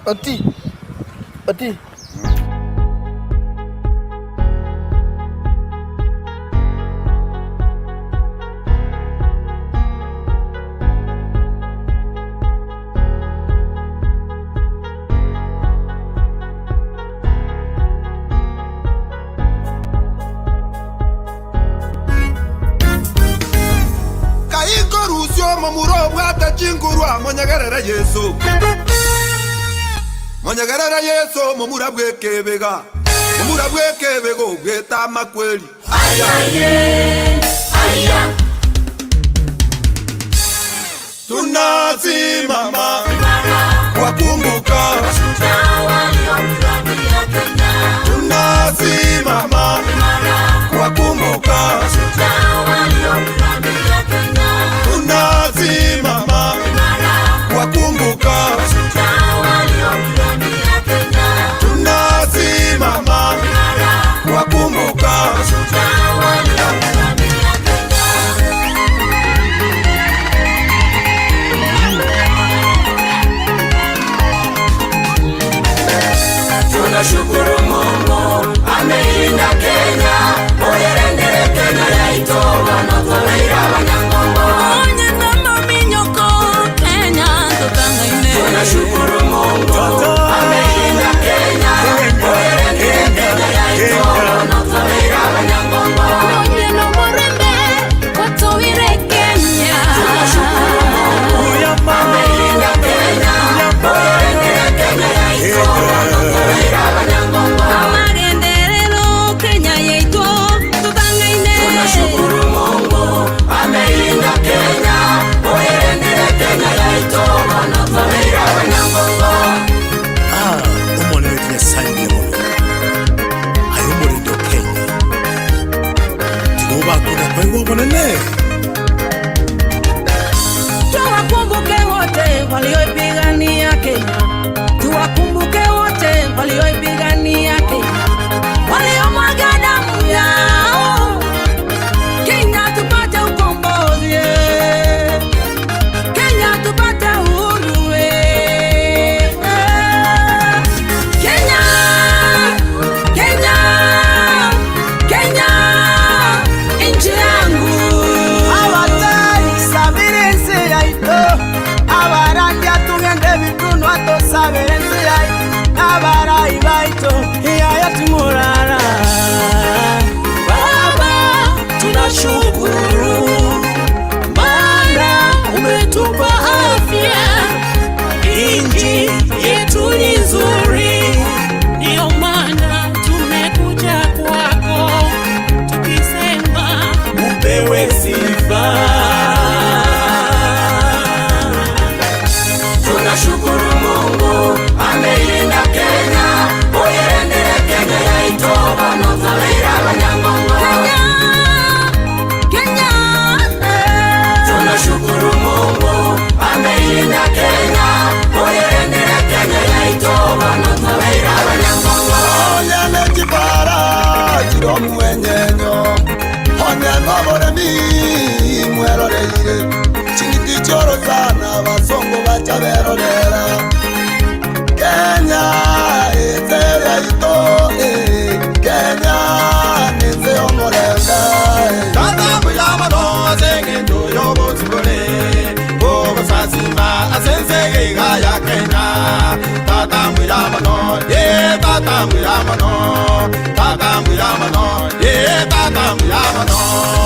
Oti. Oti. Kai nkorusia omomura obwate chinguru amonyegerere Yeso. Monyegerere Yeso omomura bw'ekebega, momura bw'ekebega obwete amakweri. Tunasimama kuwakumbuka, tunasimama kuwakumbuka, tunasimama kuwakumbuka, tunasimama kuwakumbuka. Tunashukuru Mungu ameilinda Kenya, oyerendere Kenya yaito banotoleira abanyangongo. Onye n'amaminyoko Kenya totangaine. Tunashukuru Mungu ameilinda Kenya, oyerendere Kenya yaito banotoleira abanyangongo. Onye n'omorembe kwatowire Kenya. Tunashukuru Mungu ameilinda Kenya, oyerendere Kenya yaito banotoleira abanyangongo. Amagenderero Kenya yaito totangaine. Tunashukuru Mungu ameilinda Kenya, oyerendere Kenya yaito banotoleira abanyangongo. Ah, Omonene oito Nyasae mbuya mono, aye omorende o Kenya, tiga obakure koigwa obonene. Tuwakumbuke wote walioipigania Kenya, tuwakumbuke wote walioipigania Kenya, waliomwaga damu yao Kenya tupate ukombozi, eh. Kenya tupate uhuru, eh. Kenya, Kenya, Kenya, nchi yangu. Abatari ensi yaito abarandia tugende bitunwa tosabire ensi yaito abarayi baito yaya tumurara Baba, tunashukuru maana umetupa afya, nchi yetu ni nzuri, ndiyo maana tumekuja kwako tukisema Upewe sifa. Tunashukuru Mungu ameilinda Kenya, oyerendere Kenya yaito banotoleira abanyangongo. Kenya, Kenya, Tunashukuru Mungu ameilinda Kenya, oyerendere Kenya yaito banotoleira abanyangongo. Onye ne chipara chiro mwenyenyo onye noboremi mweroreire chingiti choro sana basongo bacha berorera Kenya ete yaito eh, Kenya nete omorenga eh. Tata muyamano asengendo yobotsibole bobosasima asensege iga ya Kenya Tata muyamano ye tata muyamano tata muyamano ye tata muyamano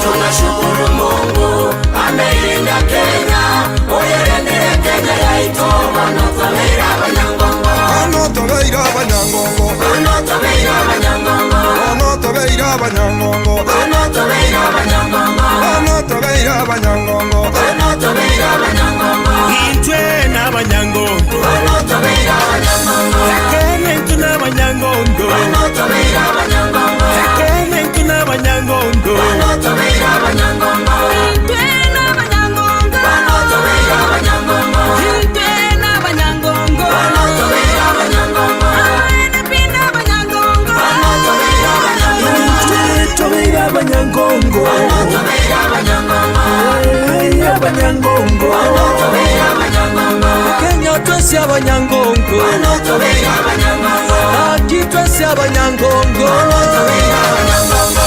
Tunashukuru Mungu ameilinda Kenya, oyerendere Kenya yaito banotoleira abanyangongo. Ono tobeire abanyangongo Banotoleira abanyangongo. Ono tobeire abanyangongo Banotoleira abanyangongo. Ono tobeire abanyangongo Banotoleira abanyangongo. Intwe n'abanyangongo, Banotoleira abanyangongo. Kenya intwe n'abanyangongo, Banotoleira abanyangongo. Kenya intwe n'abanyangongo. Banotoleira abanyangongo. Twena abanyangongo, Banotoleira abanyangongo. twena abanyangongo, Banotoleira abanyangongo. abene abanyangongo. Banotoleira abanyangongo. Intwe tobeire abanyangongo, Banotoleira abanyangongo. eh, abanyangongo. Banotoleira abanyangongo. Kenya twese abanyangongo. baito. Bono tobeire abanyangongo. Gaki twensi abanyangongo. Bono tobeire abanyangongo.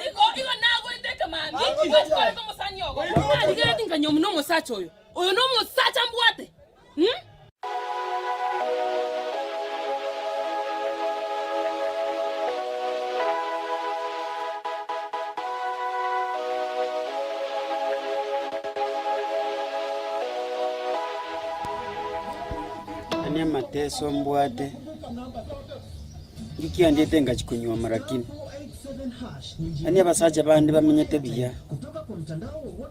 Igo igo nagoete ekemambia gwachikorete omosani ogo. Narigeretie nkanywa nomosacha oyo. Oyo nomosacha mbwate. Hmm? Yaani amateso mbwate, nkiandete ngachia konyuoma lakini, yaani abasacha bande bamenyete buya,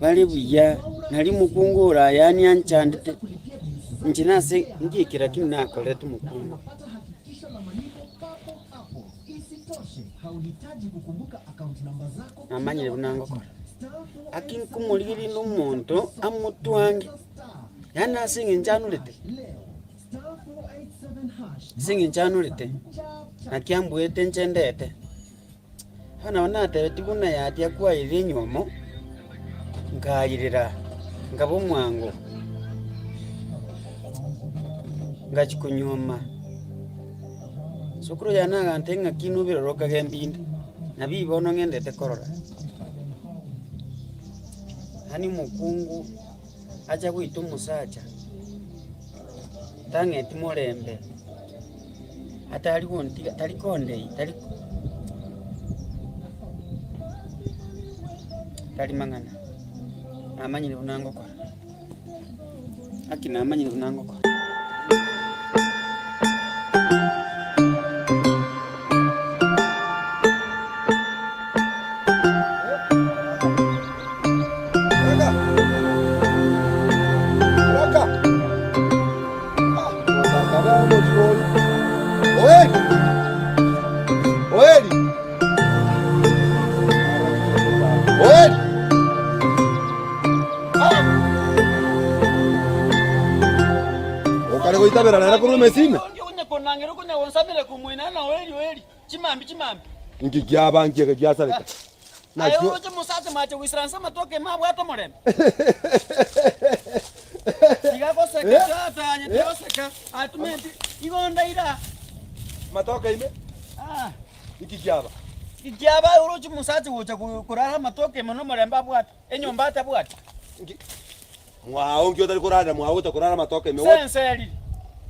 bare buya, nari mokungu ore yaani anchandete, inche nase ngikera lakini nakorete omokungu. Namanyire buna ngokora, aki nkomorigereria na omonto amotwange, yaani ase eng'encho anorete. Ase eng'encho anorete, naki ambuete inche ndete. Bono nabo natebetie buna yatia kwairire enywomo, nkairera, nkaba omwango, ngachia konyuoma. Sokoro yane agantebia ng'aki inwe birore okagenda inde, nabio bono ng'endete korora. Yaani omokungu. Acha goita omosacha, tang'eti morembe, atari gontiga, tari kondei, tari tari mang'ana, namanyire buna ngokora, gaki namanyire buna ngokora. Okare goitabera nere korwa emesime? Inki kiaba nki eke giasareka? Aye Nakio oroche omosacha mache goisaransa amatoke ime abwate omorembe. Tiga goseka Eh? tata aye tiga goseka aye tumeti igo ndaira matoke ime ah inki kiaba? Ekiaba aye oroche omosacha gocha korara amatoke ime nomorembe abwate enyomba atabwati. Inki mwao nki otari korarera mwao gocha korara amatoke ime? Senseriri.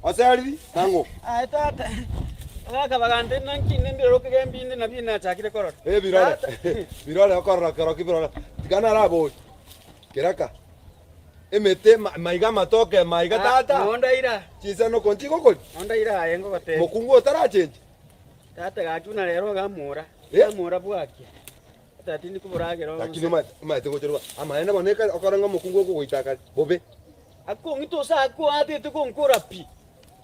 Oseriri nang'o? Aye tata ogaka bagante naki nembiroroke gembinde nabio nachakire korora. Eh birore Tata. birore okorora kero ki birore tiga naraborie keraka emete ma maiga amatoke maiga tata Noo ndaira. chinsanoko nchigokoria Noo ndaira aye ngogotebia. mokungu otarachenchi Tata gaki buna rero ogamora Eh? ogamora bwakia. Tata tindi koboragera Lakini omanyete omanyete gochorwa amaene bono ekare okore ng'a omokungu okogoita akare bobe. Akong'ita ose akoatete gonkora pi.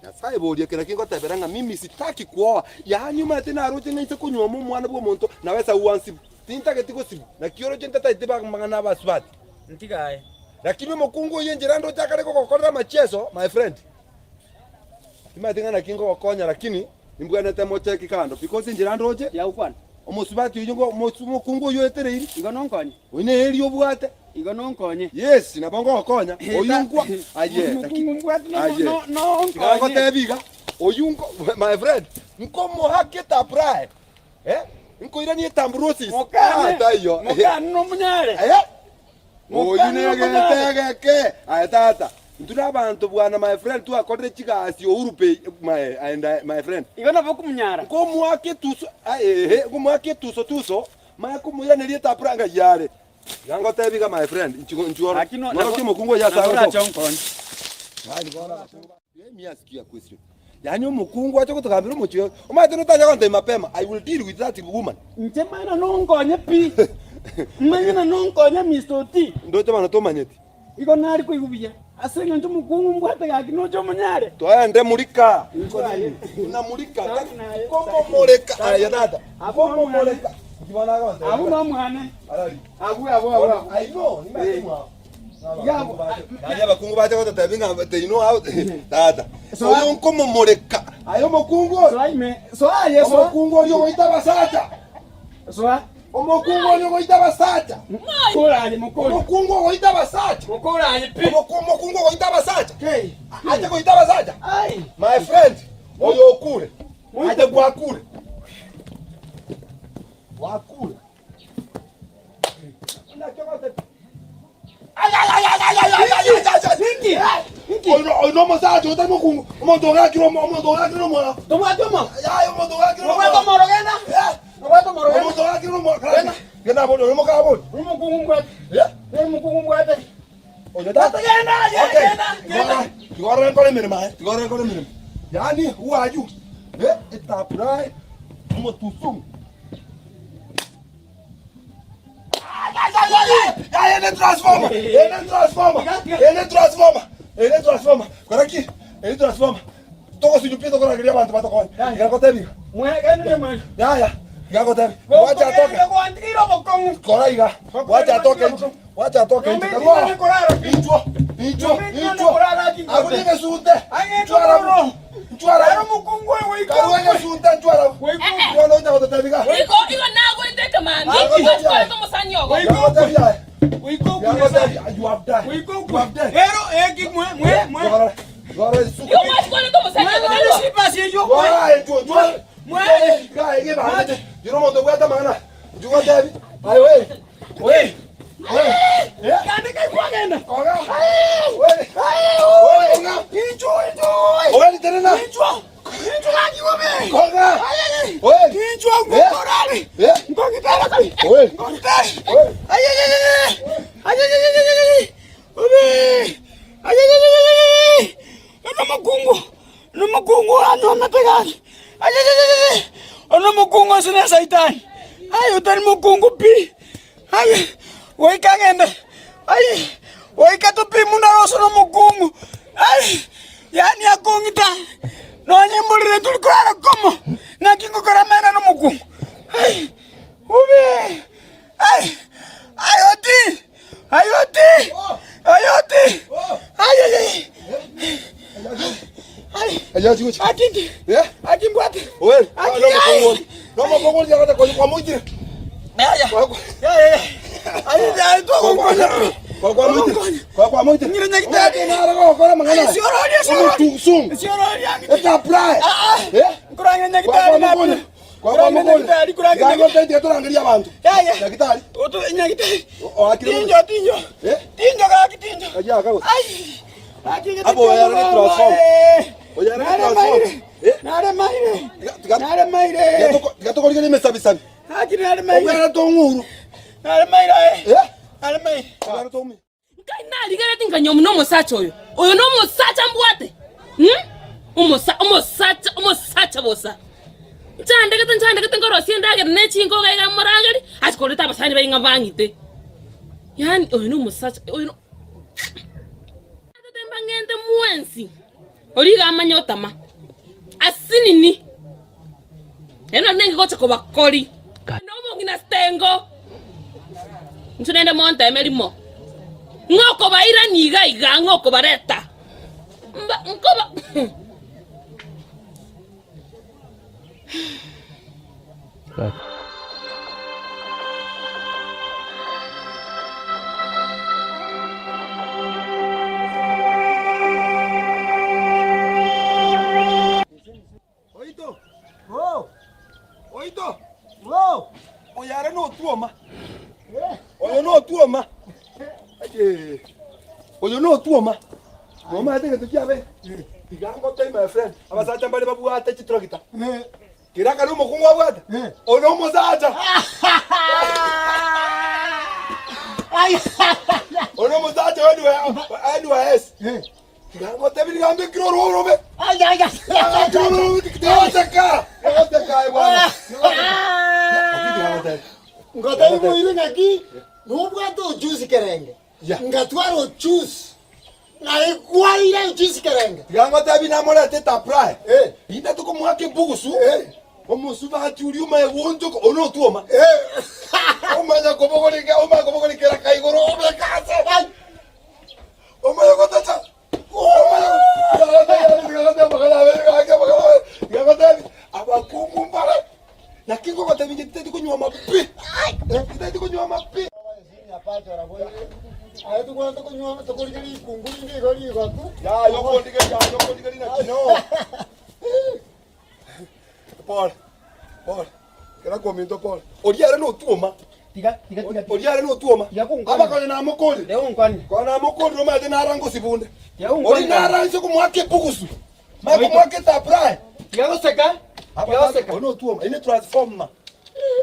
Nyasaye boria kera kingotebera ng'a mimi sitaki kuoa, yaani omanyete naroche ng'a inse konyuoma omwana bw'omonto nawesa gwansibu, tintageti gosibwa, naki oroche ntataeti amang'ana abasubati. Ntiga aye. Lakini omokungu oyio enchera ndoche akare gogokorera amachieso, my friend, timanyeti ng'a naki ngogokonya lakini nimbwenerete mocheki kando because enchera ndoche, Yagokwana. omosubati oyio ngo omokungu oyio oetereiri, Igo nonkonye. oyio neri obwate. Igo nonkonye. Yes, nabo ngogokonya. Oyio nkwa aye. Omokungu mbwate no- Aye. no- nonkonye. Tiga ngotebi iga, oyio nko my friend, nkomohake etabrae. Eh? Nkoiranie etambrosis. Mokane. Ah, taiyo. Mokane nomonyare. Eh? Oyio Mokane negete nomonyare. egeke. Aye tata, intwe na abanto bwana my friend twakorire chigasi Uhuru pay my and I, my friend. Igo nabo okomonyara. Nkomoaka etuso, ah, ehe, nkomoaka etuso tuso, maya komoiraneria etabra ng'ai are. Iga ngotebi iga my friend, inchuo inchuo oro. Lakini no- Noroki omokungu oyio ase nabo orache agotoka. onkonye. Yaani bono abakungu ba- Let me ask you a question. Yaani omokungu ache gotogambera omochie oyo, omanyete notanya gontebia mapema, I will deal with that woman. Inche manyena nonkonye pi. Manyena nonkonye Mister Oti. Ndoche bono tomanyeti. Igo nare koigwa buya ase engencho omokungu mbwate gaki noche omonyare. Toende murika. Inchuo aye. Buna murika. Saki naye. Komomoreka. Aye tata. Abwo nomwane. Komomoreka. Inki bono agontebia? Abwo nomwane. Arari. Abwo abwo abwo abwo. I know, nimanyete mwao. Iga abwo. Yaani abakungu bache gototebia ng'a they know how tata. Oyo nkomomoreka. Aye omokungu oyo. Soa ime. Soa aye soa. Omokungu oria ogoita abasacha. Soa. Omokungu oria ogoita abasacha. Mokore aye mokore. Omokungu ogoita abasacha. Mokore aye pi. Omokungu ogoita abasacha. Kei. Ache goita abasacha. Ai. My friend, oyo okure. Ache gwakure. Gwakure. Oyo nomosacha otari mokungu, omonto ogakire omonto ogakire omwana. Tobwate omo. Yaya omonto ogakire Obwate omoro genda. Obwate omoro genda. Omonto ogakire omwana. Genda abori, oyo mokabori. Omokungu mbwate. Omokungu mbwate. Oyo tata. Genda, Okay. genda, genda. Tiga orore nkore emeremo aye, tiga orore nkore emeremo. Yaani who are you? Eh, etapurae, omotusumu. Ene transformer, ene transformer, ene transformer, ene transformer. Kora ki? Ene transformer. Togosinywa pi tokorageria abanto batokonye. Iga ngotebi iga. Mwegenire mwe. Yaya, iga ngotebi. Wacha atoke. Gwantigire obokong'u. Kora iga. Wacha atoke inche. Wacha atoke inche. Karua. Inchwo, inchwo, inchwo. Abwo negesunte. Inchwo arabu. Inchwo arabu. Karua egesunte inchwo arabu. Bono onya gototebi iga. Igo igo nagoetete mambia, igo chikorete omosani ogo. Iga ngotebi aye. Iga ngotebi, you have died. You have died. Igo mwachikorete omosani ogo karua. Nomokungu anyuomete gaki ayeyeyeye onomokungu ase ne saitani aye otari mokungu pi aye goika agende aye goika topi buna oroso nomokungu aye yaani akong'ita nonye mborire tori korara komo naki ngokora amang'ana nomokungu aye obe aye aye oti aye oti aye oti ayeyeye Akindi. Akimbwate. Tiga tokorigereria emesabisabi. Obwenerete ong'uru. Eh? Obwenerete ong'uru. Nkai narigeretie nkanywa buna omosacha oyo, oyo nomosacha mbwate, hmm? Omosa omosacha omosacha bosa. Nchandegete nchandegete nkorosia endagera ne chinkoga iga morangeri, ase koreta abasani baye ng'a bang'ite. Yaani oyo nomosacha oyo no Tata mbang'ente mwensi, oria iga amanye otama asinini, ere nari nenge gocha kobakori. Na omong'ina Stengo, inche naende monteme rimo, ng'a okobairania iga iga, ng'a okobareta mba nkoba. Oito. Oito. Oyo are notwoma. Oyo notwoma. Aye. Oyo notwoma. Nomanyete egento kiabe? Tiga ngotebie my friend, abasacha mbare babwate chitractor. Kera akare omokungu abwate, oyo nomosacha. Oyo nomosacha o NYS. Tiga ngotebi niga mbekire orwo orobe. Tigoseka. Tigoseka aye bwana. Tiga ngotebi. Ngotebi boire ng'aki nobwate ojusi kerenge Yeah. ngatwara ojusi naigwaire ojusi kerenge Tiga ngotebi namorete taprai. Eh. Inde tukomoaka ebugusu. Eh. Omosubati oria omaye gwonchoka one otwoma. Omanya kobogoria omanya kobogoria kera kaigoro obeka ase. Omanya gotacha. Abakungu mbare. Naki ngogotebi inche titeti konywa pi. Titeti konywa pi. Aye togwate konywa tokorigeria rikungu rinde igo rigoku. Ya yokondigeria yokondigeria naki no. Pole. Pole. Kera kominto pole. Oria ere notwoma. Tiga tiga tiga. Oria ere notwoma. Tiga konkwana. Abakonye namokorire. Tiga konkwana. Konya namokorire omanyete nara ngosibunde. Tiga konkwana. Oria nara inse komoaka ebugusu. Manye komoaka etaprae. Tiga goseka. Tiga goseka. Oria notwoma. Eye ne transformer.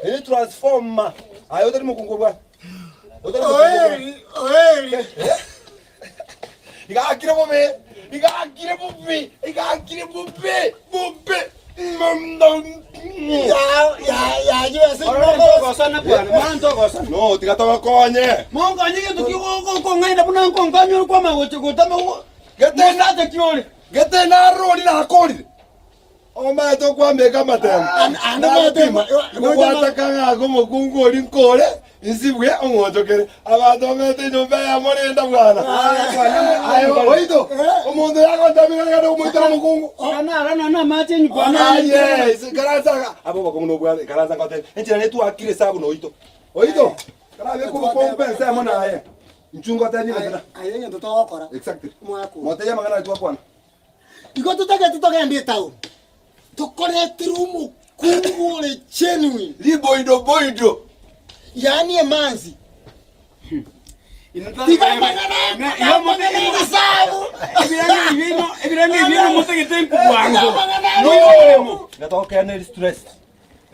Eye ne transformer. Aye otari mokungu bwana. Otari mokungu bwana. Oeri, oeri. Iga akire bobe. Iga akire bobe. Iga akire bobe. Bobe. Ya, ya, ya, yo ase Orore ntogosana bwana, mwana ntogosana. No, tiga togokonye. Monkonye gento ki gokong'aina buna nkonkonye ore kwama gocha gotama Gete mosacha ki ore. Gete narori nakorire. Omanyete okwambeka amatemo. Ande matemo. Ngobwata ng'aka omokungu oria nkore insibwe ong'onchokere. Abanto bamete enyomba eyemo renda bwana. Aye oito omonto yagontabire genda omoitera omokungu. Nara nonya amache enyuku Aye, ikaransa iga. Aba obokong'u nobware ikaransa ngotebe. Enchera netwakire esabu na oito. Oito, karabeke obokungu bwa ensemo naye. Inchuo ngotebie gose na. Aye egento togokora. Exactly. Omwaka oyo. Motebie amang'ana aria twakwana. Igo totagete togende etaoni, tokoretere omokungu ore genuine. Riboido boido. Yaani emanzi. Tiga amang'ana amang'ana egesabu. Ebiranga ebio motagete nkobwango. No! Gatokeaneri stress.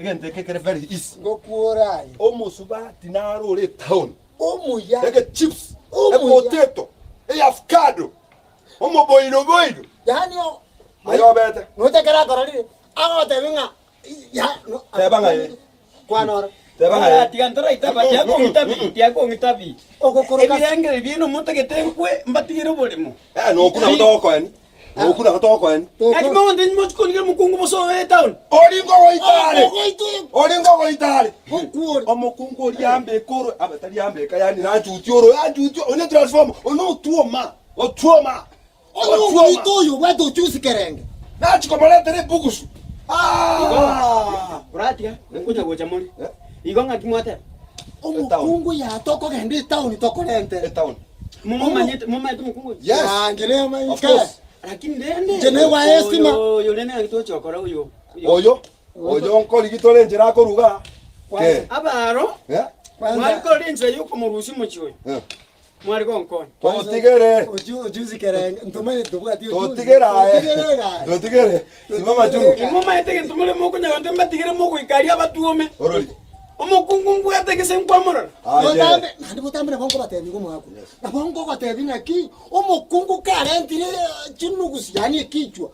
Egento eke kere very easy. Ngokuora aye. Omosubati naro ore etown. Omuya. Ege chips, Omuya. epotato, eavocado. Omoboiro boiro. Yaani o Aye obete. Nocha ekero akororire, agotebi ng'a ya no Teba ng'a ee. Kwana oro. Teba ng'a ee. Tiga ntoraitaba, tiga kong'itabi, tiga kong'itabi. Ogokoroka Ebirengero biaino motagete nkwe, mbatigere oboremo. Eh, nokwo nabo togokoeni. Nokwo nabo togokoeni. Naki mogontebia mochie konigira omokungu bosa oyo etown? Ori ngogoita are. Ogoita oyo. Ori ngogoita are. Gokuore. Omokungu oria ambeka oro, abe tari ambeka yaani nanchutie oro, anchutie, oyo ne transformer, oyo notwoma. Otuoma! Onye Otuoma! omoito oyo obwate ochusi kerenge. Nachia komoretera ebugusu. Ah! Oratiga nkonya gocha more. Eh? Igo ng'aki mwateba? Omokungu yaa tokogenda etaoni tokorentere. Etown. Momanyete momanyete omokungu oyo? Yes. Yaa nche Of nka. course. Lakini rende Inche negwa estima. Oyo oyo rende ng'aki togochia gokora oyo. Oyo oyo nkorigi tore enchera akoruga. Ke. Abaro Eh? mwari korora enchera yokomorusia omochie oyo. Eh. Mware gonkonya. Totigere. Ochusi kerenge ntomanyete tobwati ochusi. Totigere aye. Totigere aye. Totigere. Simama chungu. Imomaete gento more mokonya gonte mbatigere mogoika aria abatuome. Orori. Omokungu mbwate gese nkwamorora. Aye. Botambe, naende botambe nabo nkobatebia igo omwaka oyo. Nabo nkogotebi ng'aki, omokungu karentire chinugusi yaani ekichwa,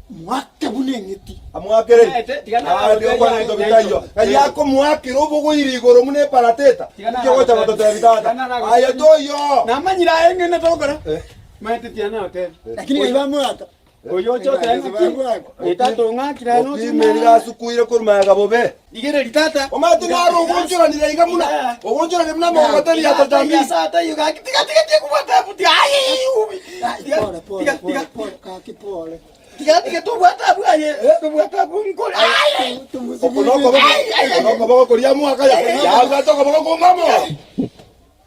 mwake buna eng'iti. Amwakere. Omanyete, tiga na- Andi okwana binto bitaiyo. Ng'ai akomwakera obogoiri igoro buna eparateta. Tiga na- Inki ogocha gototebia tata? Tiga na- Aye toiyo. Namanyire aye ng'ende togokora. Eh. Maete tiga nagotebia. Lakini ng'ai bamwaka? Oyo oche otebe ng'aki? Tata ong'akire aye noche Opimeri gasukuire korwa magega bobe. Rigereria tata. Omanyete naro ogonchoranire iga buna ogonchoranire buna amagogoteri ya tata mbi. Tata iyo gaki tiga tiga tiga kubwata abu tiga aye ubi. Tiga Pole, pole, tiga pole, tiga pole, kaki pole. tiga tiga tobwata abu aye tobwata abu nkore aye. Oko nokoboko oko nokoboko koria mwaka ya yabwate okoboko komamo.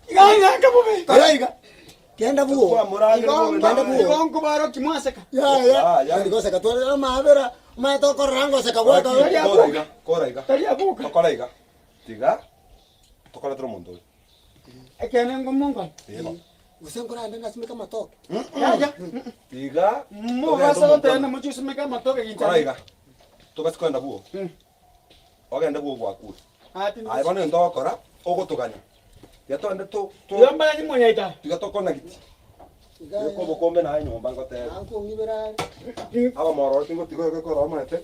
Tiga ng'aka bobe. Kora iga. Genda buo. Kwamorangire bobe. Genda buo. Igo nkobaroki mwaseka. Ya, ya. Ah, ya. Goseka tware amabera, omanyete okorora ngoseka gwaka. Kora iga, kora iga. Tari abuka. Tokora iga. Tiga tokoretera omonto oyo. Ekeene ngomonkore. Eba. Gose nkorande nasimeke amatoke. Yaya. Tiga Mobasa goteba mochie osimeke amatoke gincha. Kora iga. Tobasi kogenda bwoo. Ogende bwoo gwakure. Aye bono egento ogokora, ogotoganya. Tiga togende to to Igo mbare nimonyaita. tiga tokonagiti. Beka obokombe naye nyomba ngotebe. Ankong'ibera are. Abamororo tingotiga oyo gekora omanyete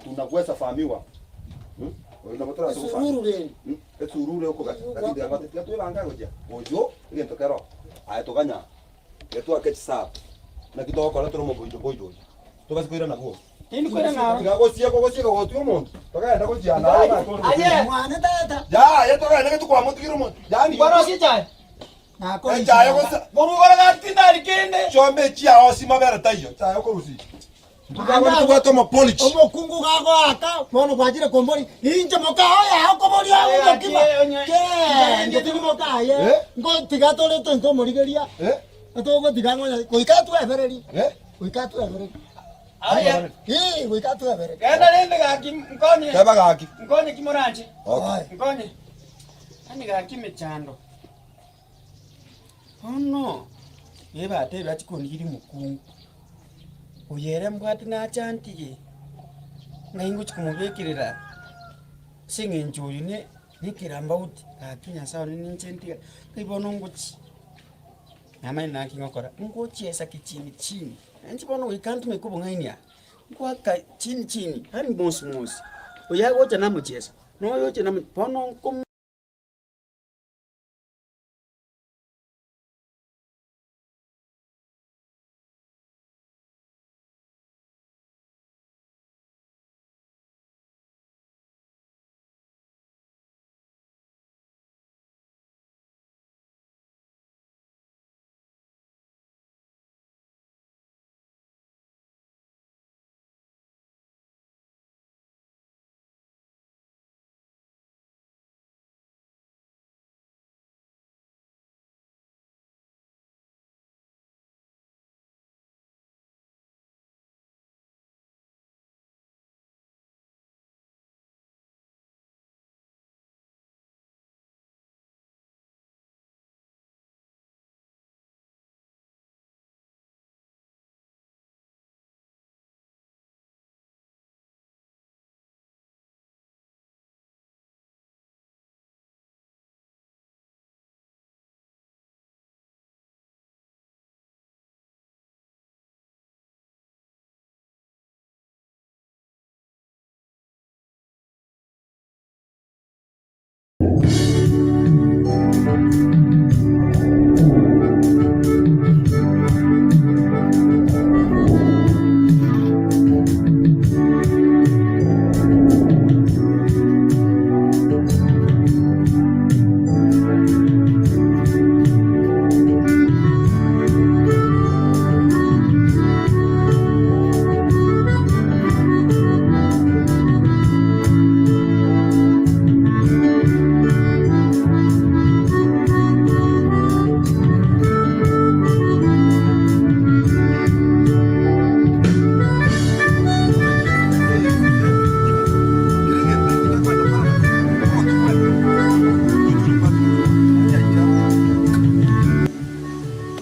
tunagwesa famiwa. Oyo nabo torase gofamia. Esururu rende. Esururu ekogacha lakini tiga ngote tiga twebange gochia oyio egento kero aye toganya tiga twake chisabu naki togokora tore omoboido boido oyo tobase koirana bwosi. Tindi koirana aro. Tiga gosieka ogosieka gotiga omonto togenda gochia naye Aye. Mwane tata. Yaya togende gete kwamotigire omonto yaani Kwarosia echae? Echae gose Korwa gati tindari kende. Chiombe chiao ase mabere taiyo, echae okorusia. Ntobwate tobwate omopolichi. Omokungu gagoaka bono gwachire komboria, inche moka oye akoboria omokima kende tiri moka aye Eh? ngo tiga tore tointe omorigeria Eh? togotiga ngonya goika twebererie Eh? goika twebererie Aye. Eh, goika twebererie Genda rende gaki nkonye. Teba gaki. Nkonye ki moranche. Okay. Nkonye. Yaani gaki emechando. Bono ebatebia achie kondigeria omokungu, oyo ere mbwate nache antige, ng'ai ngochia komobekerera ase eng'encho oyo ne nekerambauti, gaki nyasaye one ninche ntigare, ng'ai bono ngochia, namanye naki ngokora, ngochiesa kichini chini, inche bono goika ntumeke obong'aini aa, ngoaka chini chini, yaani mosi mosi, oyo agocha namochiesa, na oyo ocha namo bono nko.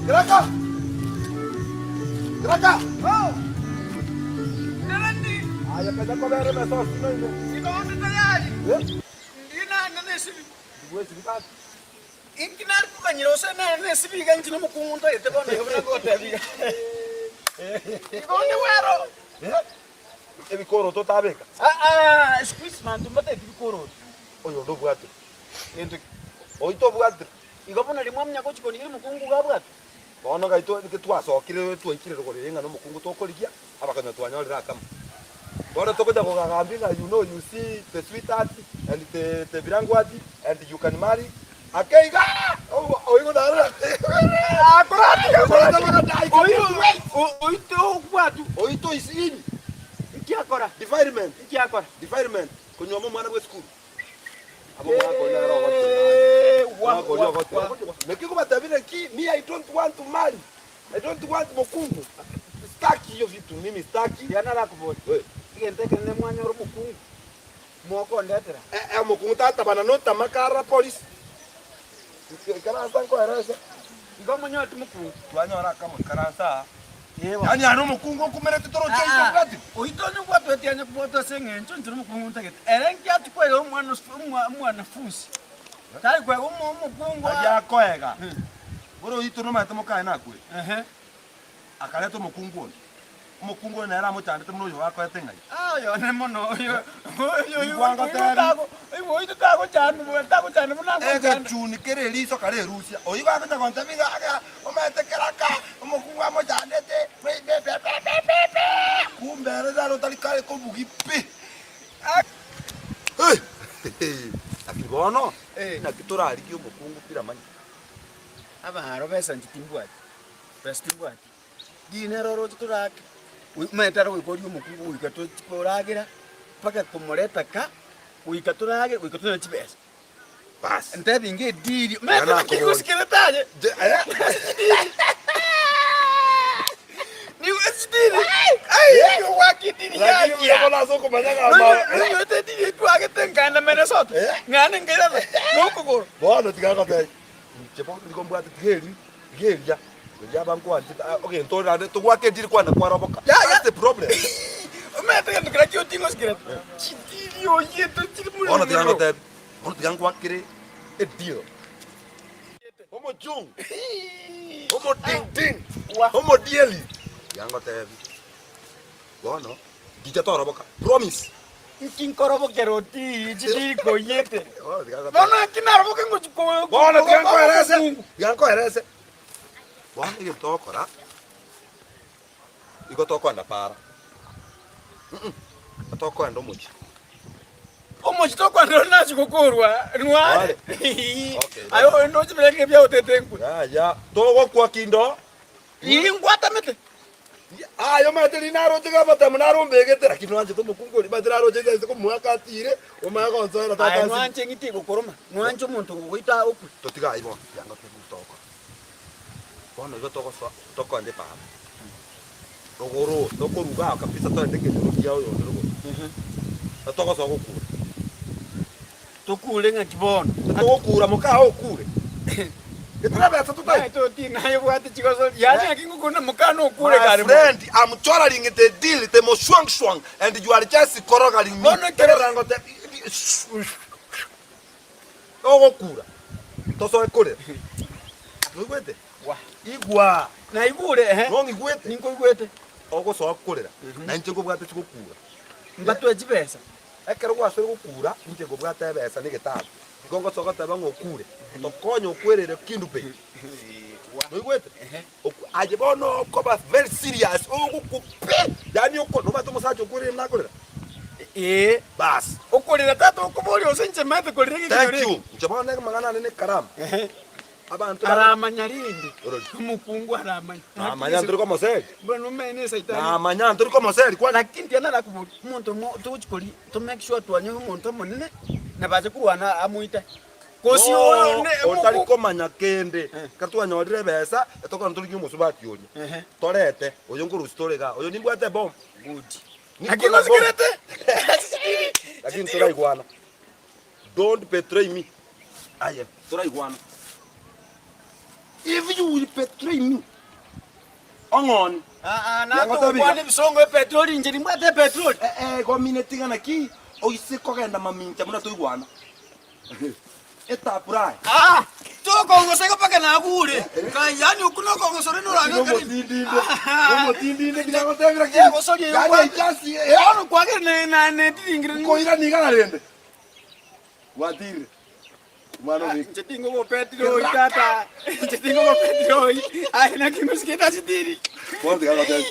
Keraka! Keraka! Aya kanya kobere mesa osino ime. Eh? Ndibwesibi basi. Inki nare koganyera gose nere nesibi iga inche nomokungu ntaete bono iga buna ngoteba iga. Igo onde bwero. Eh? Ebikoroto otabeka. Aa, siku hizi banto mbateti bikoroto. Oyo onde obwatire. Gento ki? Oito tobwatire. Igo buna riria mwamanya gochia korigia omokungu iga abwate. Bono gaito nki twasokire twaikire rogoro ere ng'a nomokungu tokorigia, abakonywa twanyorire akamo. Bono tokonya kogagambia ng'a you know you see the sweetheart and the the bilangwati and you can marry ake iga oigo narora Oito obwatu. Oito is in Nki akora? defilement Nki akora? defilement konyuoma omwana bwe esukuru. Abo omwaka oria naro ogoteba. Omwaka oria ogoteba. Naki ngobatebire ki me I don't want to marry. I don't want mokungu. Sitaki hiyo vitu mimi sitaki. Riria narakoborie, Eh. egento ekenene mwanyora omokungu, mokondetera. Eh, eh, omokungu tatabana notama kara polisi. Ikaransa nkoerese. Igo monyoreti mokungu. Twanyora akamo ikaransa aa. Ewa. Yaani are omokungu okumerete toroche iso obwati. Oito onye obwatweti anya kobwatwa ase eng'encho inche nomokungu ntagete. Ere nki atikwere omwana omwanafunsi. Tari kwega omokungu. Aria akoega. Boro oito nomanyete mokaye nakure. Akareta omokungu onde. Omokungu oyo nere amochandete buna oyo akoete ng'ai. Ah, oyo one mono oyo oyo Igwa ngotebi. oyo tagochandwa tagochandwa buna agochanda. Egechuni kere eriso kare erusia. Oyio igo agocha gontebia iga iga omanyete keraka omokungu amochandete be-be-be-be-be-be. Kumbe ere naro otari kare kobugi pi. Lakini bono naki torarigie omokungu piramanya. Abaro besa inche timbwati, besa timbwati. Riina ero oroche torake, omanyete aro goika orie omokungu goika tochi koragera mpaka komoreta ka, goika toragere goika tonyore chibesa. Bas. Ntebi inga ediri, Iga omanyete naki nakoboria. gosikerete aye. Je- eh? Nigo esidiri, ai, ogwaka ediri Lakini buya yakia. bono ase okomanya ng'a ama- Nonyorete ediri etwagete nkaenda Minnesota, Eh? ng'ane nkairana nokogoro. Bono tiga ngotebie, inche bono nigo mbwate tiga eri, tiga eria, eria abankwanchete, ah, ogento ore naende togwaka ediri kwane kwaroboka. Ya, ya. That's the problem. Omanyete egento keria kioting'osikera, chidiri oyete chiri Bono tiga morero. ngotebie, bono tiga ngwakere edeal. Omochungu, omodingding, omodieli. Tiga ngotebie, bono ngicha toroboka, promise. Nki nkorobokera otii chidiri koyete. Bono tiga ngotebie. Bono naki naroboke ngochi ko- Bono tiga koroboka nkoerese, omokungu. tiga nkoerese. Bono egento togokora, igo tokoenda para, mm, tokoenda omochie. Omochie tokoenda ore nase gokorwa nware. Okay. Aye oyo ndoche birenge biaotete nkwe. Yaya, togokwa kindo. Ii ngwatamete. Aye omanyete riria naroche iga amatemo narombegete, lakini nwanchete omokungu oria, omanyete naroche iga ase komoaka atire, omanye gonsoera tata Aye ase. nwanche eng'iti egokoroma, nwanche omonto ogogoita okwe. Totiga ayio bono, yanga tobe togokora. Bono igo togosoa tokoenda epara, rogoro tokoruga aa kabisa toende ekenyoro kia oyonde rogoro, na togosoa gokura. Tokure ng'aki bono? Togokura moka oo okure. Getari ebesa totaete. Naye toti naye obwate chigosori, yaani ng'aki ngokuna moka nokure My kare mono. friend, I'm chorering the deal, the moshuang-shuang, and you are just korogaring me. Bono ekero- Ekero ngote- Ogokura, tosoe korera. Noigwete? Gwa. Igwa. Naigure, ehe. Nong'igwete? Ninkoigwete. Ogosoa korera, na inche nkobwate chigokura. Mbatwe chibesa. Ekero gwasoire gokura, inche nkobwate ebesa na egetabu. Igo ngosoa goteba ng'a okure, tokonye okwerere Kendu Bay. Noigwete? Oku- Aye bono okoba very serious, ogokwa pi! Yaani oko, nomanyete omosacha okwerire buna akorera? Ee. Baas. Okorera tata okoboria gose inche maete korera Thank egekenyoro you. eke. Inche bono amang'ana ane ne ekaramu. Ehe. Abanto ba- Aramanya rende. Orori. Omokungu aramanya. Namanya ntori komoseri. Bono omanye esaitani. Namanya ntori komoseri kwani. Lakini tiga narakoboria, omonto mo togochi koria to make sure twanyora omonto omonene nabache korwana amoite. Gose oyo ne Otari omoku- komanya kende, ekero twanyorire ebesa, etokona torigie omosubati oria, Ehe. torete, oyo nkorusia tore igaa, oyo nimbwate ebomu. Good. Niko Lakini na bomu. osikerete. Lakini toraigwana. Don't betray me. Aye, toraigwana. If you will betray me, ong'oni. Ah, ah, Yango natokwana ebisongo epetroli inche nimbwate epetroli. Eh, eh, gomine tigana ki oise kogenda mamincha buna toigwana. Etapurae. Ah, tokongoseka mpaka nagure. Kai yani okwo nokongosore norange Nomotindinde. Nomotindinde tinagotebera ki. Eh, gosoria Yani kwa- echasi, eh, Bono kwagere ne na ne tiringire. Nkoirania igana rende. Gwatirire. Omwana obeke. Inche tingogo petroli tata. Inche tingogo petroli. Aye naki ngosikete ase tiri. Bono tiga ngotebie.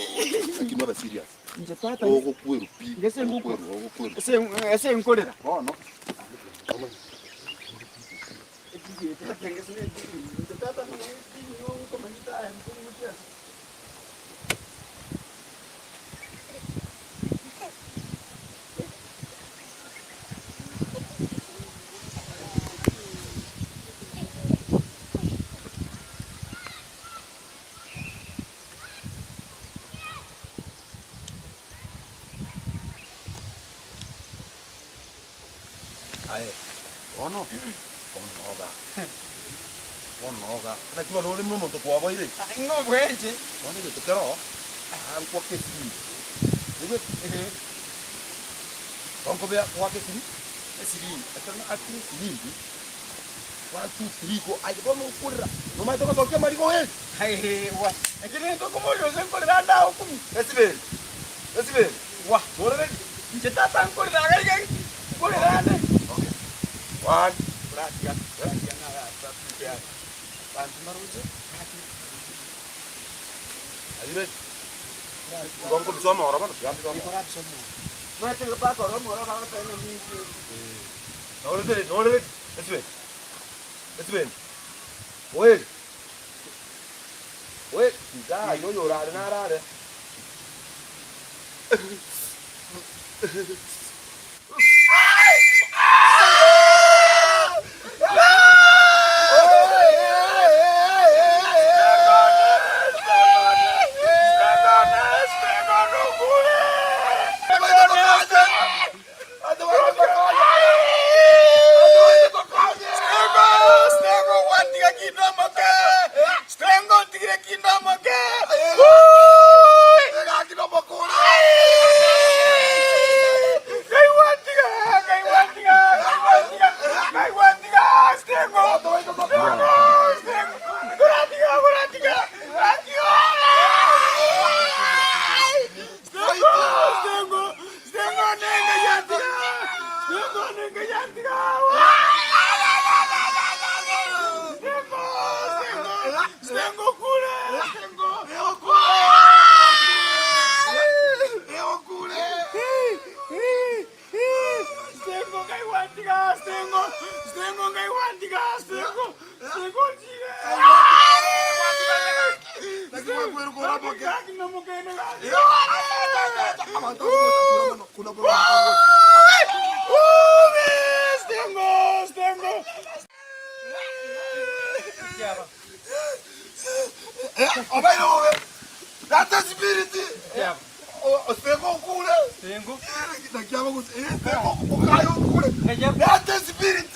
Lakini obe serious. Inche tata. Ogokwerwa pi. Ngese ngokwa. Ogokwerwa, ogokwerwa. Ese ese nkorera. Bono. Aye, bono, bono noga, bono noga. Naki bono ore buna omonto kwaboire. Ng'o bwenche? Bono egento kero oo, nkwake esiri. Oigwete? Bono nkobea goaka esiri, esiringi. Ekero naakire esiringi. One, two, three, go. Aye bono okorera. Nomanyete gosokia amariga oeri. Aye, eki nento okoboria gose nkorera ande ao kumi. Esiberi. Esiberi. Wa. Nore ready? Inche tata nkorera iga iga nkorera ande. Okay. One. Oratiga, oratiga ng'a ase aya. Banto mbaroche, oratiga. Are you ready? Igo nkobisa omoro bono, tiga mbise omoro. Omanyete mpaka ore omoro bagoteba ng'a ninki. Nore ready, nore ready. Esiberi. Esiberi. Oeri. Oeri. Tiga aye oyorare narare. Obeire bobe. That spirit. Osengo okure. Naki abaguse. Sengo okayo okure. That spirit.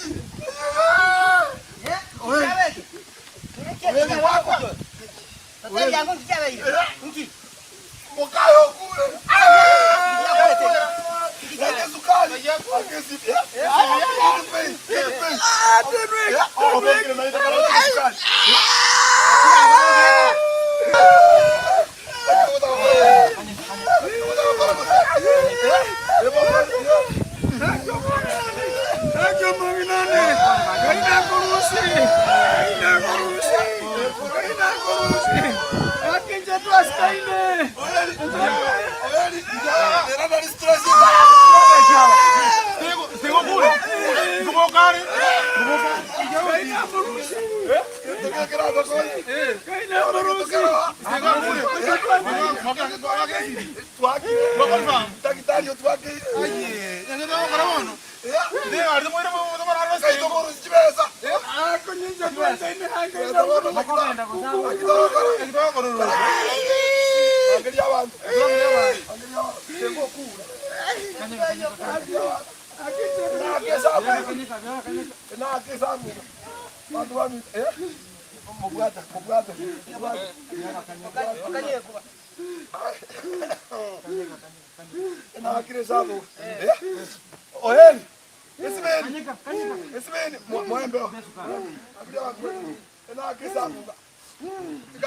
Mokayo okure. Eke sukari. Ake sipi.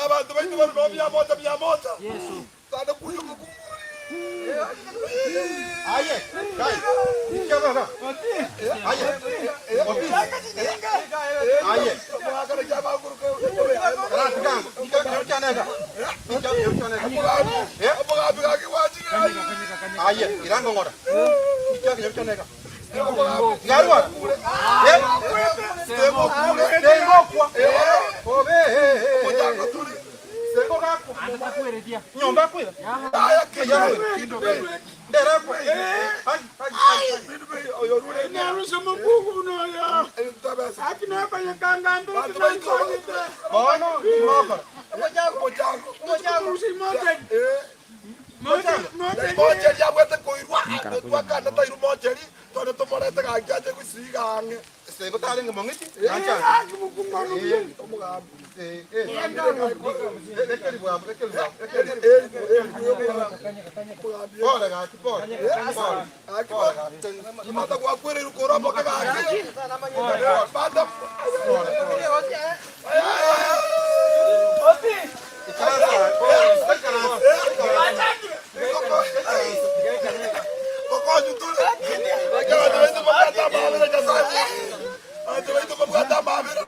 Abantu baitu bari bya mota bya mota. Tanda kuyo Aye, kai. Ikiaba. Aye. Aye. Aye, irango ngora. Garwa. Nyomba kwira. Ndera kwa. Ai, ai, ai. Bono, moko. Mocheri abwate koirwa twakana tairu mocheri tone tomorete gaki ache gosiga ang'e. Mosengo tarenge mong'iti. Pole gaki, pole. Pole. Mata gwakwereirwe korwa omoke gaki. Bata. Okonyu tore. Ekero baito babwate amabera Nyasaye. Abanto baito babwate amabera.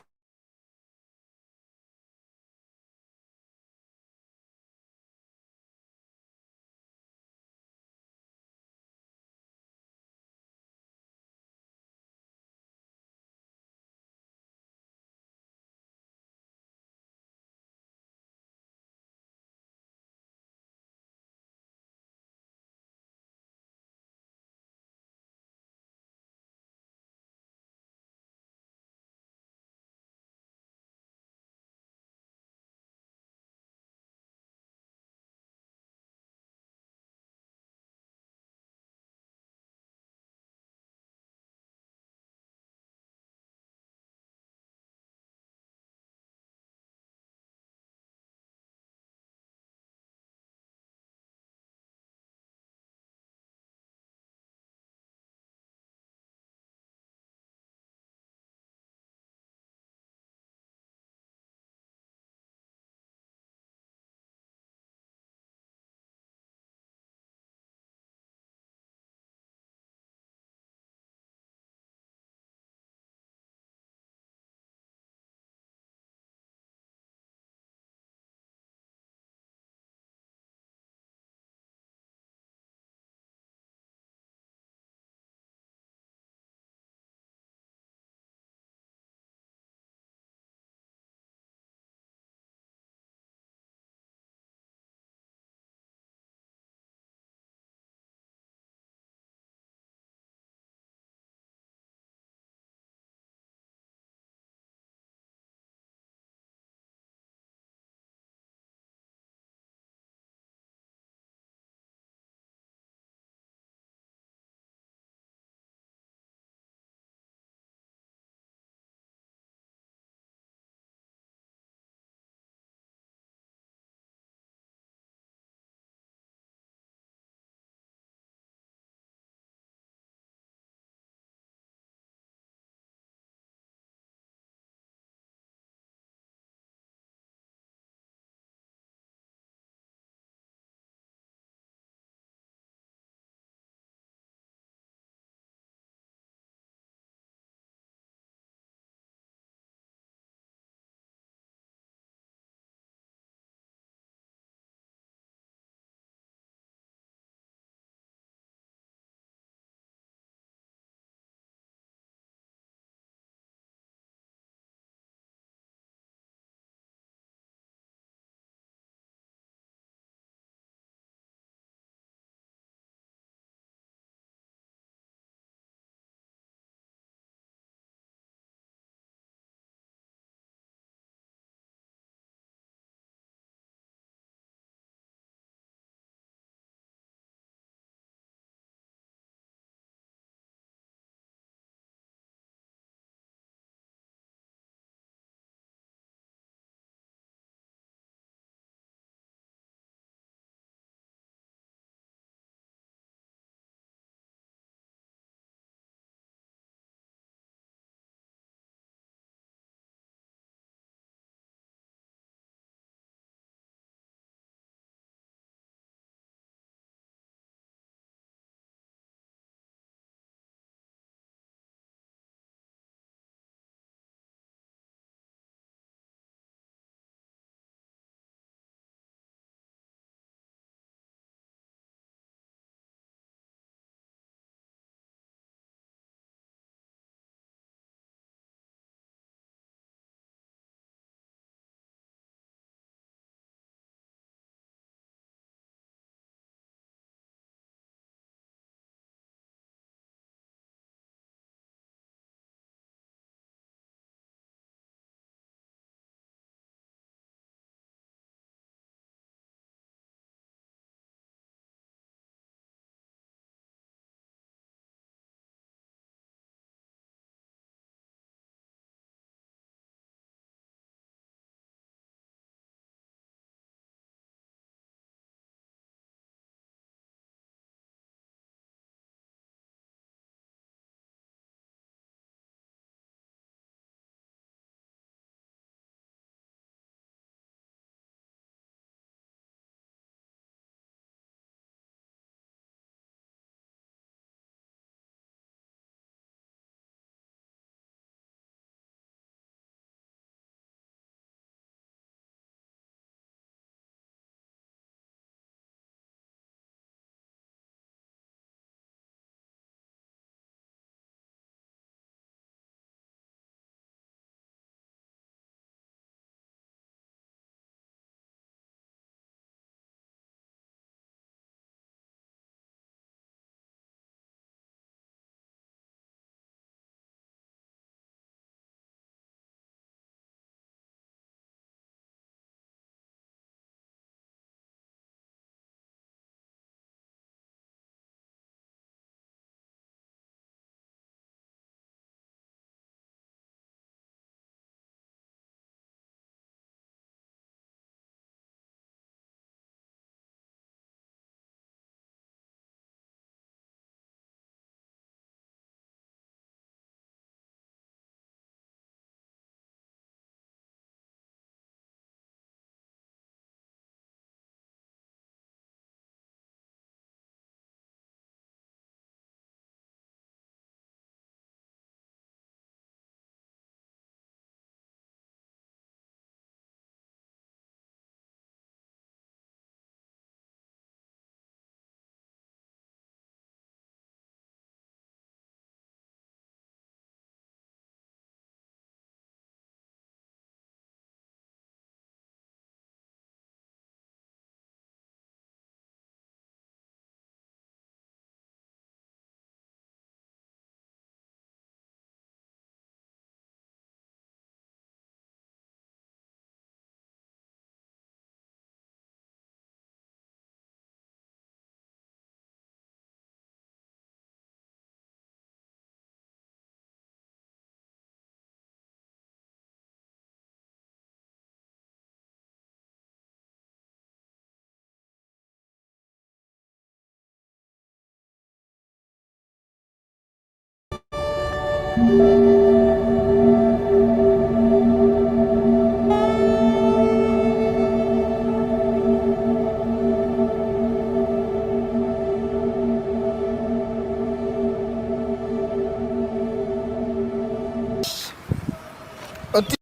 Oti.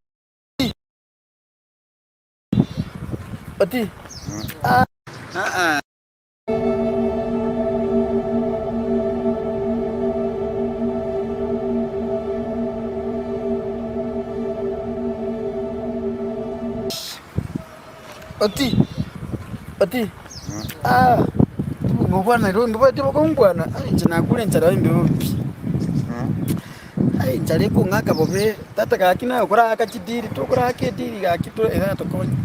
Oti. Ah. Oti. Oti. Ah. Ngobwana ro ndobwate bokongwana. Inche nakure enchara embe bobe pi. Ai enchara ekong'aka bobe. Tata gaki naye okoraka chidiri tokoraka ediri gaki to eratokonye.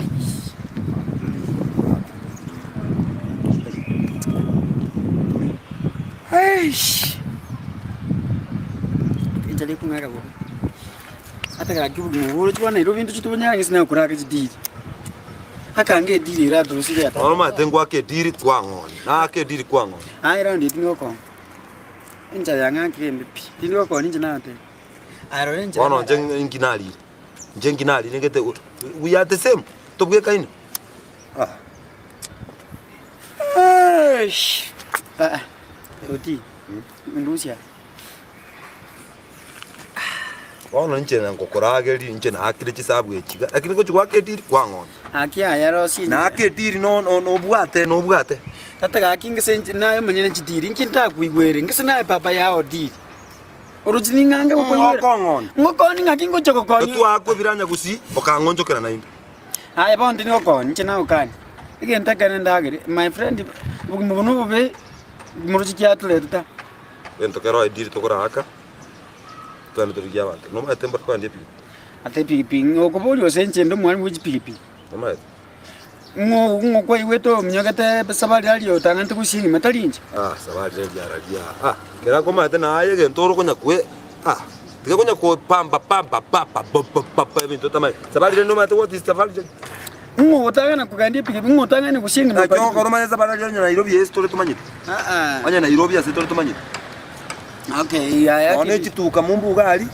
Eish! Enchara ekong'aka bobe. Ata gaki obogima obo oroche bono Nairobi intwe tobonyare gose naye okoraka chidiri. Akange ediri eratorusie ata. Bono omanyete ngwake ediri kwang'onya, naake ediri kwang'onya. Aye round eye tindi gokonya. Enchara yang'akire embe pi, tindi gokonya inche nagoteba. Aye rora enchara. Bono inche inki narire? Inche inki narire ngete we are the same, tobwekaine. Ah. Eish! Ah, oti, ndusia. Bono inche ngokorageria, inche naakire chisabu echi iga, lakini ngochia goaka ediri kwang'onya. Gaki aya rosie inche. Naaka ediri no- no- nobwate nobwate. Tata gaki ngese inche naye omonyene chidiri inki ntakoigwere, ngese naye papa yao diri. Oroche ning'ange gokoigwera. Ngokong'onya. Ngokoni ng'aki ngocha gokonya. Etwaakwa ebiranya gusii, okang'onchokera naende. Aye bono tindi gokonya, inche nagokania. Egento ekere ndagere, my friend, obogima obo nobobe, moroche kiatorete ta. Egento kero ediri tokoraaka. Twende torigie abanto. Nomanyete mbare kogenda epigipigi? Ate epigipigi, ng'a okoboria gose inche inde omwalimu bwe chipigipigi. Nomanyete? Ng'o ng'o kwaigwete ominyogete sabari aria otang'anete gosia enyuma tari inche? Ah, sabari riria raria ah, kera komanyete naye egento ore konya kwe ah, tiga konya kopamba pamba papa bo papa ebinto otamanyeti. Sabari riria nomanyete what is safari riria? Ng'o otang'ana kogenda epigipigi, ng'o otang'ane gosia enyuma Naki ogokora omanye sabari riria onye Nairobi ase tore tomanyeti. Ah ah. Onye Nairobi ase tore tomanyeti. Okay, yaya Nonya ne chituka mumbuga aria.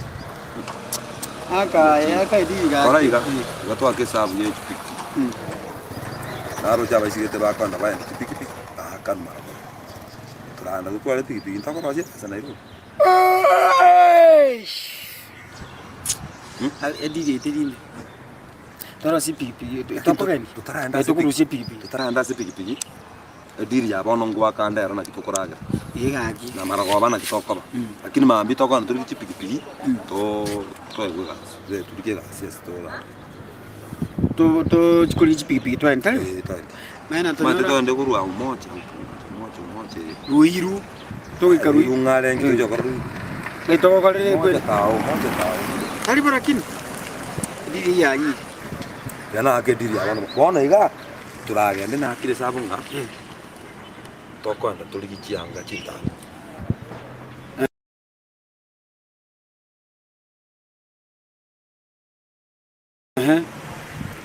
Aka aka ediga. Kora iga, iga twake esabu ye chipikipiki. Naroche abaisigete bakoenda baende chipikipiki, aakanu mara mono. Toragenda totware epikipiki ntokorosia ase Nairobi. Ediri ete rinde. Torosie epikipiki, tokogenda. Totaragenda ase Tokorusia epikipiki. Totaragenda ase epikipiki. Ediri ya bono ngoaka ande ero naki tokoragera, Ee gaki. na marogoba naki tokoba. Lakini mambia tokogenda torike chipikipiki, to toegwe egasi, eh, torike egasi ase torare. To tochi korigia chipikipiki twende tari? Eh, twende. Maana Omanyete tonyora togende korwa Umoja, Umoja, Umoja eye. Ruiru, togoika Ruiru Ruiru. ng'are enki tochi gokora Ruiru? Naki togokorera Umoja ekweri. tao, Umoja tao. Tari bo lakini, ediri eye yayire. Riria naaka ediri ya bono, bono iga. Toragende nakire esabu ng'a tokoenda torigie chianga chintambe.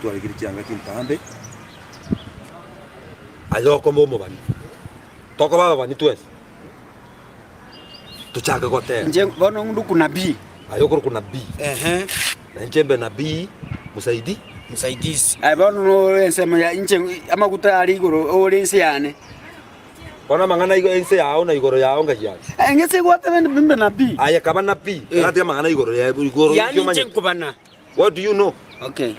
Twarigirie chianga chintambe, aye okoba omobani, tokoba ababani twensi, tochake gotera. Inche bono nduku nabii. Aye okorokwa nabii. Na inche mbe nabii mosaidi. Msaidizi. Aye bono nore ensemo ya inche amaguta are igoro ore ense yane. Bono amang'ana igo ense yao na igoro yao ngai are. Aye ng'ese gwateba mbe nabii. Aye kaba nabii, karatiga amang'ana igoro ya igoro Yaani inche nkobana. What do you know? Okay.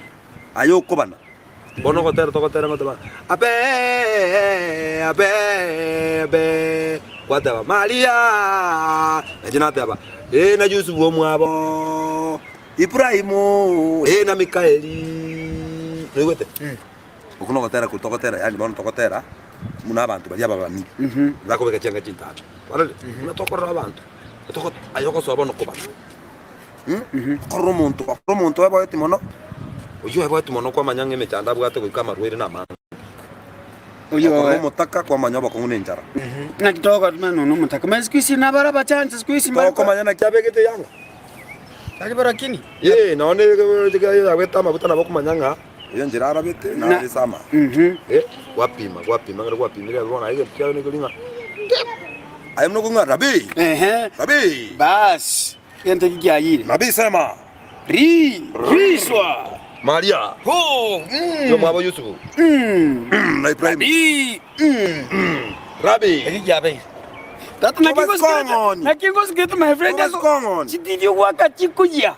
Aye okobana. Bono ogotera togotera ngoteba abe abe abe gwateba Maria nainche nateba ee na Yusufu omwabo Ibrahimu ee na Mikaeli noigwete? Okwo nogotera korwa togotera yaani bono togotera buna abanto baria ababani bakobeka chianga chintambe kwarorire? Buna tokorora abanto togo aye ogosoa bono kobana. Okorora omonto, okora omonto oeboeti mono, oyio oeboeti mono kwamanya ng'a emechando abwate goika amarwaire namange. Oyio Okorora omotaka kwamanya obokong'u na enchara. Naki togotumana nonya omotaka. Manya siku hizi nabare abachanche siku hizi mbare Tokomanya naki abegete eyanga. Tari bo lakini. Ee, nonya yabete amaguta nabo okomanya ng'a oyo enchera arabete Na- nare ase amaya. Mhm. Eh, gwapima gwapima ekero gwapimire bono aye egento kiaye nekeri ng'a aye buna okong'a rabii Ehe. rabii. Bas. Egento eki kiayire. Nabii sema. Ri, riswa. Maria. Ho, mm. Yomwabo Yusufu. Mm. Na Ibrahimu. Nabii, mm. Rabi. Eki kiabeire. Tata naki Toba ngosikete, sikong'oni. naki ngosikete my friend Toba ase sikong'oni. chitiri ogwaka chikoyia.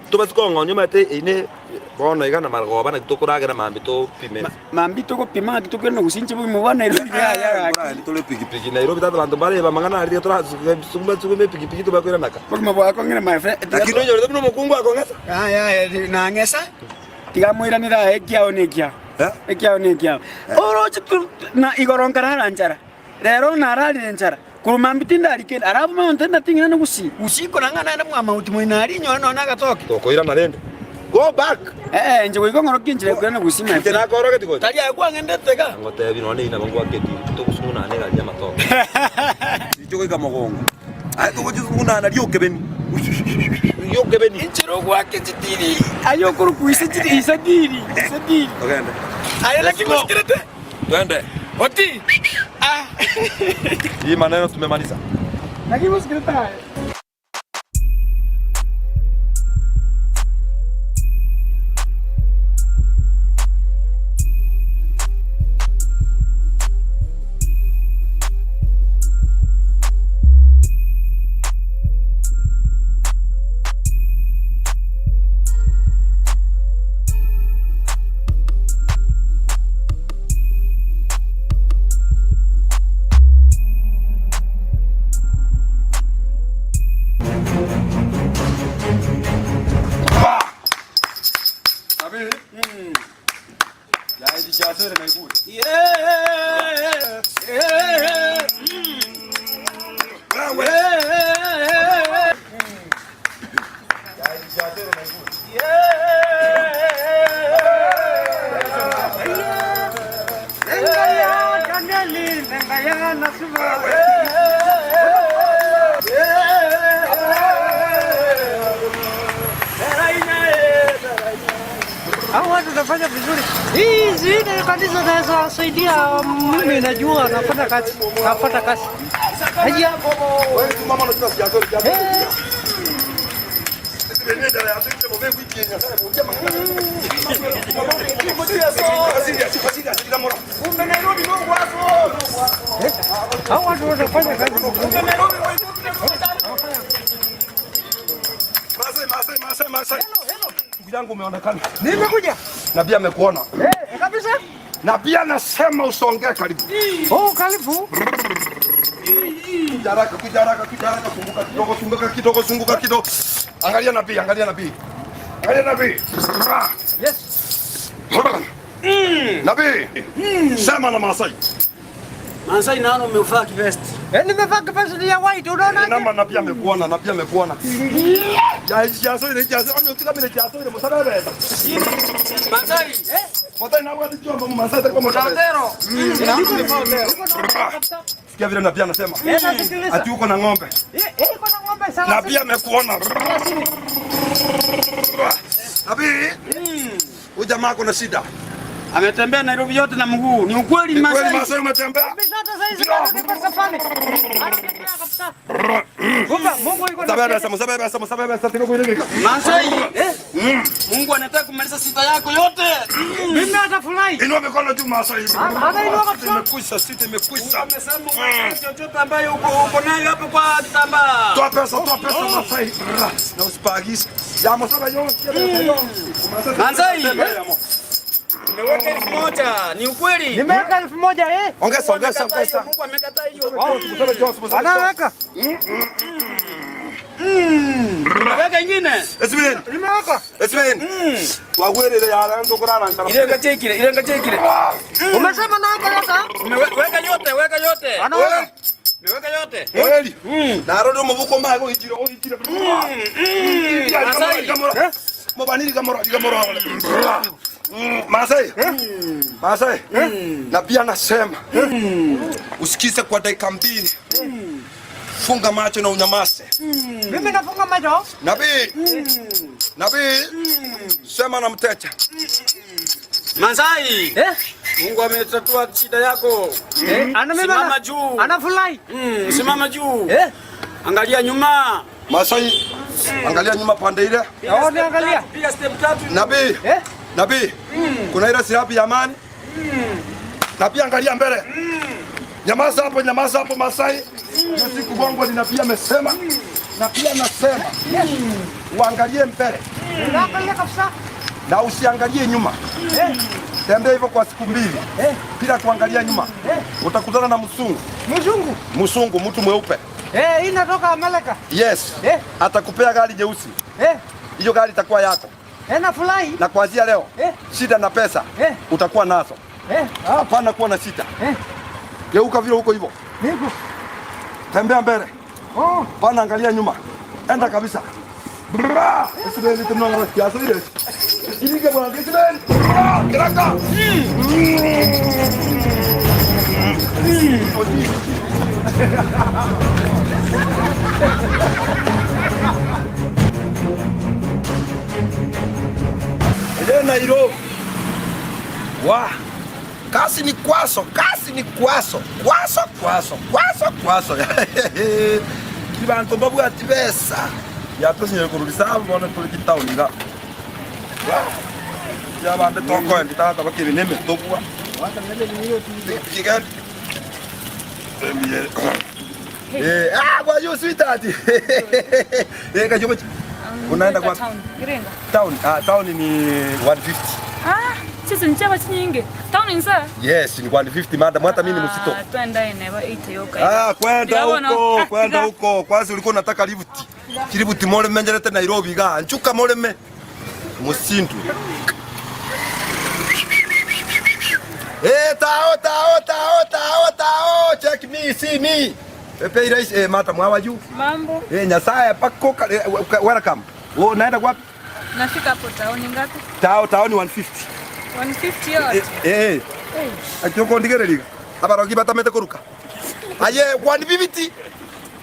Toba sikong'oni omanyete eine bono iga na marogoba naki tokoragera mambia topime. Mambia togopima ng'aki tokoirana gosincha bogima bwa Nairobi yaya gaki. Mborani tore epikipiki Nairobi tata banto mbareba amang'ana aria tiga torasuguma suguma epikipiki tobakoirana ka. Bogima bwakong'ire my friend. Lakini onyorete buna omokungu akong'esa. Yaya nang'esa tiga moiranere aye ekiao na ekiao. Eh? Ekiao na ekiao. Oroche tu na igoro nkarara nchara. Rero nararire nchara. Korwa mambia tindari kende. Arabu monto ndating'ina na gusii. Gusii korang'a naende mwamauti moino aria inyore nonya nagatoke. Tokoirana rende. Go back. Ee, inche goika ong'orokie enchera ya koirana gusii my Inche friend. nakoorogeti gocha. Tari aye kwang'endete iga. Ngotebi nonya neyio nabo ngwake etiri togosugunana egari y'amatoke. Inche goika mogongo. Aye togochisugunana riokebeni. Riokebeni. Enchera ogwake chitiri aye okorokwa ise chiri ise diri ise diri. Togende. Aye naki Let's go. ngosikirete? Twende. Oti. Ah. Hii maneno tumemaliza. Naki ngosikirete aye? Hao watu wanafanya vizuri. Hii zile kanisa naweza wasaidia, mimi najua nafanya kazi, nafanya kazi. Haya. Eh. Hao watu wanafanya kazi. Masai, Masai, Masai, Masai. Ndugu yangu umeonekana. Nimekuja. Na pia amekuona. Eh, kabisa. Na pia nasema usongee karibu. Oh, karibu. Kuja haraka, kuja haraka, kuja haraka, zunguka kidogo, zunguka kidogo, zunguka kidogo. Angalia nabii, angalia nabii. Angalia nabii. Yes. Nabii. Sema na Masai. Masai naona umevaa kivesti. Eh, nimevaa kivesti ya white, unaona? Nama nabii amekuona, nabii amekuona. Ya jaso ile jaso, onyo tuka mile jaso ile musabe beza. Masai. Eh? Motai na watu jomba Masai kwa musabe. Otero. Naona umevaa otero. Sikia vile nabii anasema. Eh, nasikiliza. Ati uko na ng'ombe. Eh, eh, iko na ng'ombe sawa. Nabii amekuona. Nabii. Huyu jamaa ako na shida. Ametembea Nairobi yote na mguu. Ni ukweli Ni kweli Masai. Masai umetembea? Kabisa hata saizi bado niko safari. Anatembea kabisa. Kumbe Mungu yuko na Musabe besa, musabe besa, musabe besa, tino kuinika. Masai. Eh? Mungu anataka kumaliza sita yako yote. Mimi hata furahi. Inua mikono juu Masai. Anainua kabisa. Imekwisha, sita imekwisha. Amesema uweke chochote ambayo uko uko nayo hapo kwa kitambaa. Toa pesa, toa pesa Masai. Na usipagise. Ya musabe yo. Masai. Nimeweka 1000. Ni ukweli. Nimeweka 1000 eh. Ongeza, ongeza, ongeza. Mungu amekataa hiyo. Musabe yo, musabe yo. Anaweka. Weka ingine. Esmin. Nimeweka. Esmin. Wagwerere yara ndokurara ntara. Irenga chekire, irenga chekire. Umesema naweka yote? Weka yote, weka yote. Anaweka. Weka yote. Kweli. Naro ndo mubuko mago ijiro ijiro. Masai. Mubaniri gamoro gamoro. Masai. Masai. Na pia nasema usikize kwa dakika mbili. Funga macho na unyamaze. Mimi nafunga macho. Nabii. Nabii. Sema na mteja. Masai. Eh? Mungu ametatua shida yako. Eh, ana mimi Simama juu. Anafurahi. Simama juu. Eh? Angalia nyuma. Masai. Angalia nyuma pande ile. Oh, niangalia. Nabii. Nabii. Kuna ile silaha ya amani. Nabii angalia mbele. Nyamaza hapo, nyamaza hapo Masai. Hiyo siku bongo ni nabii amesema. Na pia nasema. Uangalie mbele Naangalia kabisa. na usiangalie nyuma. Tembea hivyo kwa siku mbili bila kuangalia nyuma. Utakutana na msungu. Mzungu. Msungu, mtu mweupe. Eh, hii inatoka Amerika. Yes. Atakupea gari jeusi. Eh. Hiyo gari itakuwa yako. Eh, nafurahi. Na kuanzia leo shida na pesa utakuwa nazo. Eh. Hapana kuwa na shida. Geuka vile huko hivyo. Niko. Tembea mbele. Oh. Pana angalia nyuma. Enda kabisa. Bra! Isibeli tumnanga kiasi ile. Ilike bwana Isibeli. Bra! Kiraka. Ile Nairobi. Wa. Kasi ni kwaso, kasi ni kwaso, kwaso kwaso, kwaso kwaso. Kibantu mbabwati besa. Yatosinyere kurubisa bona tuli kitauni ga. Ya bande toko nditata bakiri neme tokwa. Kigan. Eh, ah, kwa you sweetheart. Eh, kajomo. Unaenda kwa town. Irenga. town? Ah, town ni 150. Ah, sisi nchaba chinyinge. Town insa. Yes, ni 150 madam, hata mimi ni msito. Ah, twenda ineba ite yoka. Ah, kwenda huko, kwenda huko. Kwanza ulikuwa unataka lift. Kilibuti moleme njerete Nairobi ga. Nchuka moleme. Musindu. Eh, tao tao tao tao tao. Check me, see me. Pepe irais eh, madam, how are you? Mambo. Eh, Nyasaye pako eh, welcome. Wewe unaenda wapi? Nafika hapo town ngapi? Tao tao ni 150. 150 yote. Eh, eh. Achoko ndigereriga. Abarogi batamete kuruka. Aye, 150.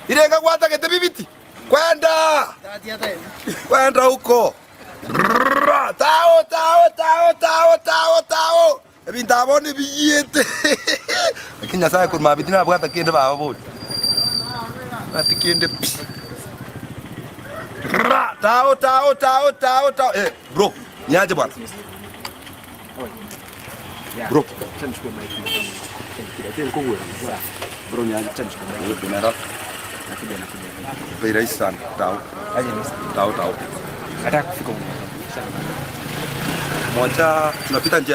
Irenga gwatagete bibiti. Kwenda. Kwenda huko. Brrrra, Tao tao tao tao tao tao. Ebinto abo nibiyete. Lakini Nyasaye kuruma biti nabwata kende baba bori. Ati kende pi. Brrrra, Tao tao tao tao tao. Eh, bro, niaje bwana? Bro. Bro, niaje? Unaenda? Bei rahisi sana. Tao. Tao tao. Moja tunapita njia ya